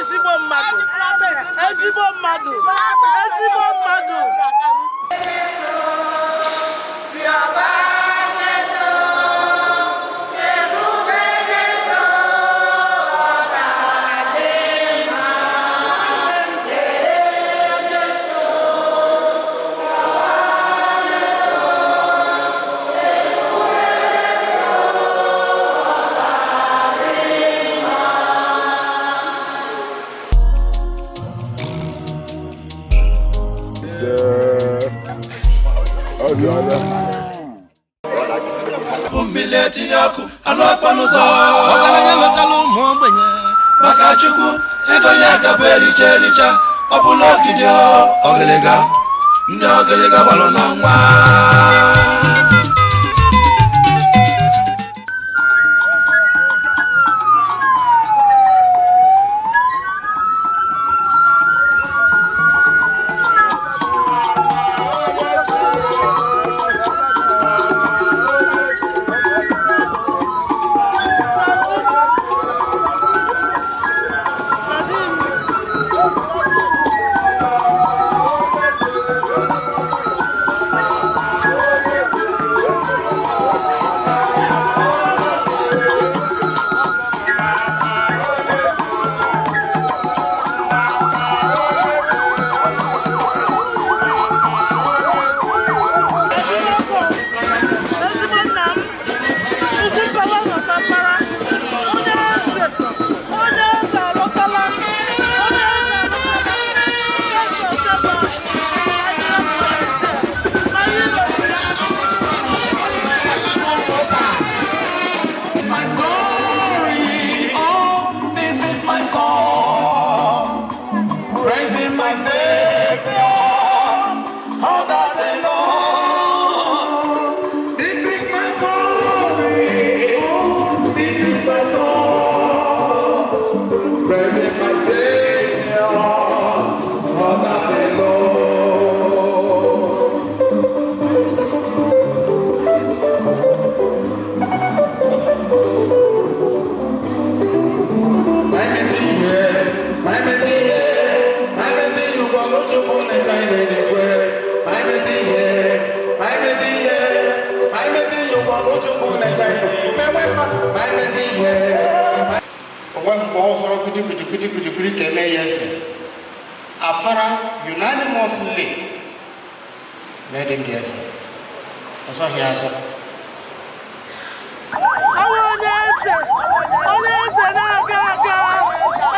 Ezigbo mmadụ, ezigbo mmadụ, ezigbo mmadụ. Mmiri etinye ọkụ anụ ọkpọ n'ụzọ ọgaranya lọtala ụmụ ogbenye maka Chukwu ego ya gabụ ericha ericha ọ bụla ogidi ọgịlịga ndị ọgịlịga gbalụ na nwa. Ezigbo nna m, ugwu kọwa nọtakwara onye eze, onye eze alọtala, onye eze alọtala. My story, oh, this is my song, praising my Savior, all that I know. This is my story, oh, this is my song, praising my Savior, all that I know. Onwe mgbe ọ zọrọ kwiti kwiti kwiti kwiti kwiti ka eme ya eze. Afara unanimously made him the eze. Ọzọghị azọ. Ọ bụ onye eze, onye eze na-aga aga.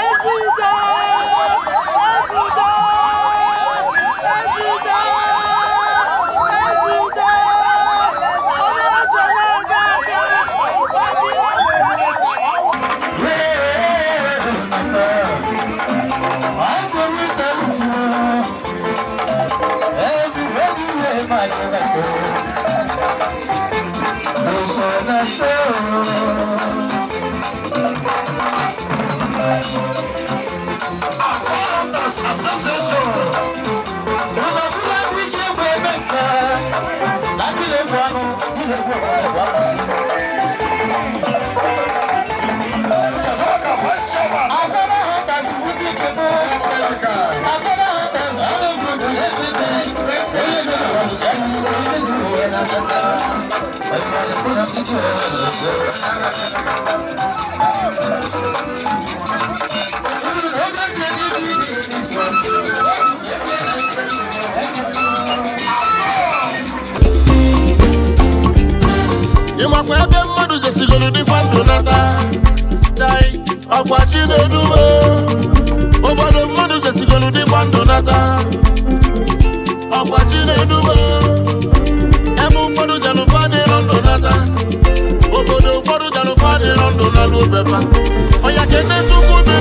Eze udo, eze udo, eze udo, eze udo, onye eze na-aga aga. Ịmakwa ebe mmadụ jesigoro dịkwa ndụ nata chai ọkwa chi na-edume obodo mmadụ jesigoro dịkwa ndụ nata ọkwa chi na-edume ebe ụfọdụ jalụfa dịrọ ndụ nata obodo ụfọdụ jalụfa dịrọ ndụ na n'obefa ọya kene Chukwu bi.